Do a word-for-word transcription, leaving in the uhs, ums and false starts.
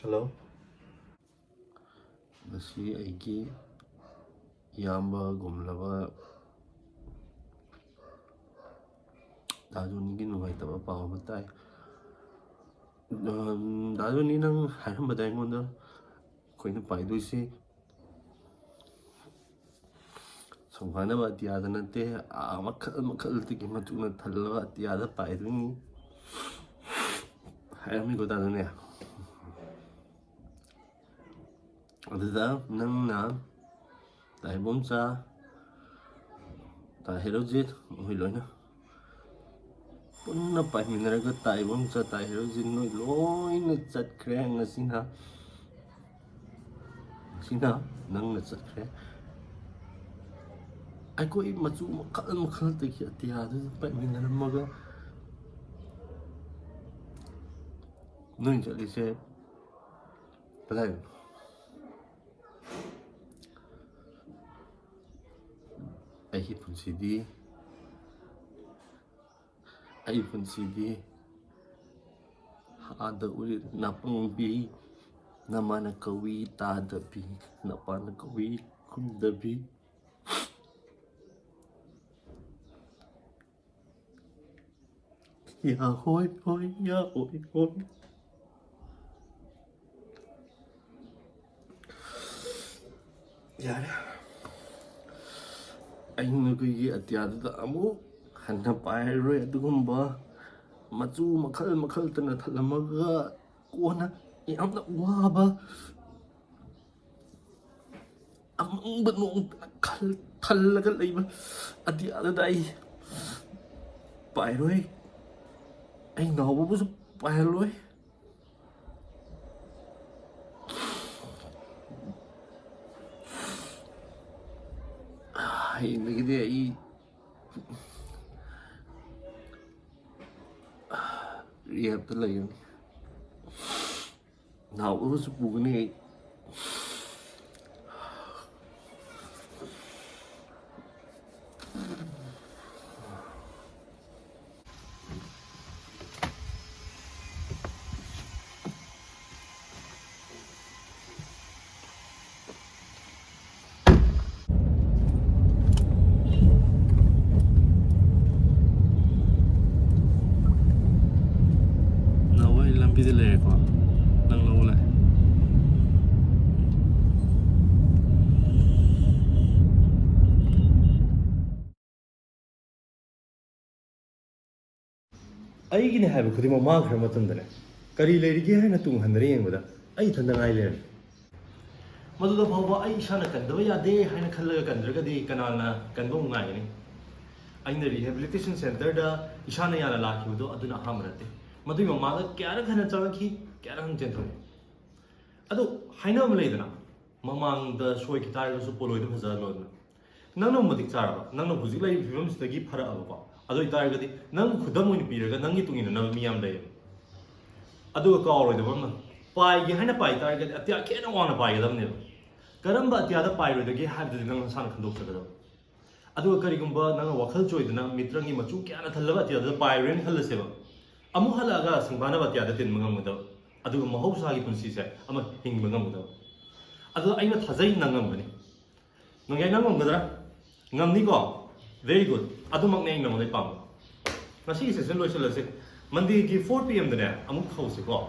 Hello. ꯉꯁꯤ ꯑꯩꯒꯤ ꯏꯌꯥꯝꯕꯒꯨꯝꯂꯕ ꯗꯥ ꯖꯣꯅꯤꯒꯤ ꯅꯨꯡꯉꯥꯏꯇꯕ ꯄꯥꯎ ꯑꯃ ꯇꯥꯏ꯫ ꯎꯝ, ꯗꯥ ꯖꯣꯅꯤ, ꯅꯪ ꯍꯥꯏꯔꯝꯕꯗ ꯑꯩꯉꯣꯟꯗ ꯑꯩꯈꯣꯏꯅ ꯄꯥꯏꯗꯣꯏꯁꯤ ꯁꯨꯝ ꯀꯥꯟꯅꯕ ꯑꯇꯤꯌꯥꯗ ꯅꯠꯇꯦ, ꯑꯥ, ꯃꯈꯜ ꯃꯈꯜꯗꯒꯤ ꯃꯆꯨꯅ ꯊꯜꯂꯕ ꯑꯇꯤꯌꯥꯗ ꯄꯥꯏꯗꯣꯏꯅꯤ ꯍꯥꯏꯔꯝꯃꯤꯀꯣ, ꯗꯥ ꯖꯣꯅꯤ? ꯑꯗꯨꯗ ꯅꯪꯅ ꯇꯥ ꯏꯕꯣꯝꯆꯥ, ꯇꯥ ꯍꯦꯔꯣꯖꯤꯠ, ꯃꯈꯣꯏ ꯂꯣꯏꯅ ꯄꯨꯟꯅ ꯄꯥꯏꯃꯤꯟꯅꯔꯒ ꯇꯥ ꯏꯕꯣꯝꯆꯥ, ꯇꯥ ꯍꯦꯔꯣꯖꯤꯠ, ꯅꯣꯏ ꯂꯣꯏꯅ ꯆꯠꯈ꯭ꯔꯦ꯫ ꯉꯁꯤꯅ, ꯉꯁꯤꯅ ꯅꯪꯅ ꯆꯠꯈ꯭ꯔꯦ꯫ ꯑꯩꯈꯣꯏ ꯃꯆꯨ ꯃꯈꯜ ꯃꯈꯜꯗꯒꯤ ꯑꯇꯤꯌꯥꯗꯨꯗ ꯄꯥꯏꯃꯤꯟꯅꯔꯝꯃꯒ ꯅꯣꯏ ꯆꯠꯂꯤꯁꯦ ꯀꯗꯥꯏꯗꯅꯣ? ꯑꯩꯒꯤ ꯄꯨꯟꯁꯤꯗꯤ, ꯑꯩꯒꯤ ꯄꯨꯟꯁꯤꯗꯤ ꯑꯥꯗ ꯎꯔꯤ ꯅꯥꯄꯪꯕꯤ, ꯅꯃꯥꯅ ꯀꯧꯏ ꯇꯥꯗꯕꯤ, ꯅꯄꯥꯅ ꯀꯧꯏ ꯈꯨꯝꯗꯕꯤ꯫ ꯌꯥ ꯍꯣꯏ ꯍꯣꯏ, ꯌꯥ ꯍꯣꯏ ꯍꯣꯏ꯫ ꯌꯥꯔꯦ, ꯑꯩ ꯅꯈꯣꯏꯒꯤ ꯑꯇꯤꯌꯥꯗꯨꯗ ꯑꯃꯨꯛ ꯍꯟꯅ ꯄꯥꯏꯔꯔꯣꯏ꯫ ꯑꯗꯨꯒꯨꯝꯕ ꯃꯆꯨ ꯃꯈꯜ ꯃꯈꯜꯇꯅ ꯊꯜꯂꯝꯃꯒ ꯀꯣꯟꯅ ꯌꯥꯝꯅ ꯋꯥꯕ ꯑꯃꯪꯕ ꯅꯣꯡ ꯈꯜ-, ꯊꯜꯂꯒ ꯂꯩꯕ ꯑꯇꯤꯌꯥꯗꯨꯗ ꯑꯩ ꯄꯥꯏꯔꯣꯏ꯫ ꯑꯩ ꯅꯥꯎꯕꯕꯨꯁꯨ ꯄꯥꯏꯍꯜꯂꯣꯏ꯫ ꯍꯌꯦꯡꯗꯒꯤꯗꯤ ꯑꯩ ꯔꯤꯍꯦꯞꯇ ꯂꯩꯒꯅꯤ꯫ ꯅꯥꯎꯕꯕꯨꯁꯨ ꯄꯨꯒꯅꯤ ꯑꯩ꯫ ꯄꯤꯗ ꯂꯩꯔꯦꯀꯣ, ꯅꯪ ꯂꯧꯕ ꯂꯥꯛꯑꯦ꯫ ꯑꯩꯒꯤꯅꯦ ꯍꯥꯏꯕ ꯈꯨꯗꯤꯡꯃꯛ ꯃꯥꯡꯈ꯭ꯔ ꯃꯇꯨꯡꯗꯅꯦ, ꯀꯔꯤ ꯂꯩꯔꯤꯒꯦ ꯍꯥꯏꯅ ꯇꯨꯡ ꯍꯟꯗꯨꯅ ꯌꯦꯡꯕꯗ ꯑꯩ ꯏꯊꯟꯇ ꯉꯥꯏ ꯂꯩꯔꯝꯃꯤ꯫ ꯃꯗꯨꯗ ꯐꯥꯎꯕ ꯑꯩ ꯏꯁꯥꯅ ꯀꯟꯗꯕ ꯌꯥꯗꯦ ꯍꯥꯏꯅ ꯈꯜꯂꯒ ꯀꯟꯗ꯭ꯔꯒꯗꯤ ꯀꯅꯥꯅ ꯀꯟꯕ ꯑꯃꯨꯛ ꯉꯥꯏꯒꯅꯤ? ꯑꯩꯅ rehabilitation centerꯗ ꯏꯁꯥꯅ ꯌꯥꯅ ꯂꯥꯛꯈꯤꯕꯗꯣ ꯑꯗꯨꯅ ꯑꯍꯥꯟꯕ ꯅꯠꯇꯦ꯫ ꯃꯗꯨꯒꯤ ꯃꯃꯥꯡꯗ ꯀꯌꯥꯔꯛ ꯍꯟꯅ ꯆꯪꯉꯛꯈꯤ, ꯀꯌꯥꯔꯛ ꯍꯟꯅ ꯆꯦꯟꯊꯣꯛꯈꯤ꯫ ꯑꯗꯨ ꯍꯥꯏꯅꯕ ꯑꯃ ꯂꯩꯗꯅ, ꯃꯃꯥꯡꯗ ꯁꯣꯏꯈꯤ ꯇꯥꯔꯒꯁꯨ ꯄꯣꯂꯣꯏꯗ ꯐꯖꯍꯜꯂꯣꯅ꯫ ꯅꯪꯅ ꯃꯇꯤꯛ ꯆꯥꯔꯕ, ꯅꯪꯅ ꯍꯧꯖꯤꯛ ꯂꯩꯔꯤꯕ ꯐꯤꯕꯝꯁꯤꯗꯒꯤ ꯐꯔꯛꯑꯕꯀꯣ, ꯑꯗꯨ ꯑꯣꯏꯇꯥꯔꯒꯗꯤ ꯅꯪ ꯈꯨꯗꯝ ꯑꯣꯏꯅ ꯄꯤꯔꯒ ꯅꯪꯒꯤ ꯇꯨꯡ ꯏꯟꯅꯅꯕ ꯃꯤ ꯌꯥꯝ ꯂꯩꯌꯦꯕ꯫ ꯑꯗꯨꯒ ꯀꯥꯎꯔꯣꯏꯗꯕ ꯑꯃꯅ, ꯄꯥꯏꯒꯦ ꯍꯥꯏꯅ ꯄꯥꯏ ꯇꯥꯔꯒꯗꯤ ꯑꯇꯤꯌꯥ ꯈꯦꯠꯅ ꯋꯥꯡꯅ ꯄꯥꯏꯒꯗꯕꯅꯦꯕ꯫ ꯀꯔꯝꯕ ꯑꯇꯤꯌꯥꯗ ꯄꯥꯏꯔꯣꯏꯗꯒꯦ ꯍꯥꯏꯕꯗꯨꯗꯤ ꯅꯪ ꯅꯁꯥꯅ ꯈꯟꯗꯣꯛꯆꯒꯗꯕ꯫ ꯑꯗꯨꯒ ꯀꯔꯤꯒꯨꯝꯕ ꯅꯪꯅ ꯋꯥꯈꯜ ꯆꯣꯏꯗꯅ ꯃꯤꯇ꯭ꯔꯪꯒꯤ ꯃꯆꯨ ꯀꯌꯥꯅ ꯊꯜꯂꯕ ꯑꯇꯤꯌꯥꯗꯨꯗ ꯄꯥꯏꯔꯨꯔꯦꯅ ꯈꯜꯂꯁꯦꯕ, ꯑꯃꯨꯛ ꯍꯜꯂꯛꯑꯒ ꯁꯪꯕꯥꯅꯕ ꯑꯇꯤꯌꯥꯗ ꯇꯤꯟꯕ ꯉꯝꯒꯗꯕ, ꯑꯗꯨꯒ ꯃꯍꯧꯁꯥꯒꯤ ꯄꯨꯟꯁꯤꯁꯦ ꯑꯃ ꯍꯤꯡꯕ ꯉꯝꯒꯗꯕ꯫ ꯑꯗꯣ ꯑꯩꯅ ꯊꯥꯖꯩ ꯅꯪ ꯉꯝꯒꯅꯤ꯫ ꯅꯪ ꯌꯥꯏ, ꯅꯪ ꯉꯝꯒꯗ꯭ꯔꯥ? ꯉꯝꯅꯤꯀꯣ? Very good. ꯑꯗꯨꯃꯛꯅꯦ ꯑꯩ ꯅꯉꯣꯟꯗ ꯄꯥꯝꯕ꯫ ꯉꯁꯤꯒꯤ session ꯂꯣꯏꯁꯤꯜꯂꯁꯦ꯫ Mondayꯒꯤ four p.m.ꯗꯅꯦ ꯑꯃꯨꯛ ꯍꯧꯁꯤꯀꯣ꯫